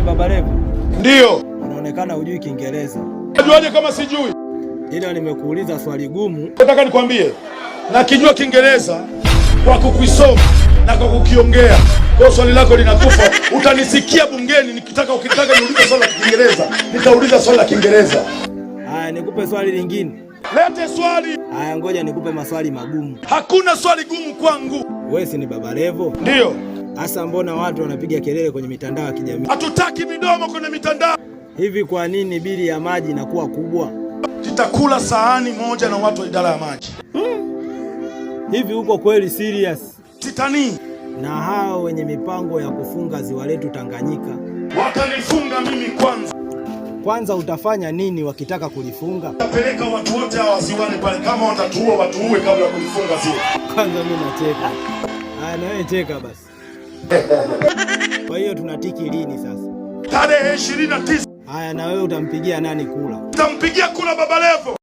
Baba Levo? Ndio. Unaonekana hujui Kiingereza. Najuaje kama sijui? Ila nimekuuliza swali gumu. Nataka nikwambie, nakijua Kiingereza kwa kukisoma na kwa kukiongea. Kwa swali lako linakufa. Utanisikia bungeni nikitaka, ukitaka niulize swali la Kiingereza, nitauliza swali la Kiingereza. Haya, nikupe swali lingine. Lete swali. Haya, ngoja nikupe maswali magumu. Hakuna swali gumu kwangu. Wewe si ni Baba Levo? Ndio. Hasa mbona watu wanapiga kelele kwenye mitandao ya kijamii? Hatutaki midomo kwenye mitandao. Hivi kwa nini bili ya maji inakuwa kubwa? Tutakula sahani moja na watu wa idara ya maji. Hivi uko kweli serious? Sitanii. Na hao wenye mipango ya kufunga ziwa letu Tanganyika? Watanifunga mimi kwanza. Kwanza utafanya nini wakitaka kulifunga? Tapeleka watu wote hawa ziwani pale, kama watatuua watuue kabla ya kulifunga ziwa. Kwanza mimi nacheka. Haya, na wewe cheka basi. Kwa hiyo tunatiki lini sasa? Tarehe 29. Haya, na wewe utampigia nani kula? Tampigia kula Baba Levo.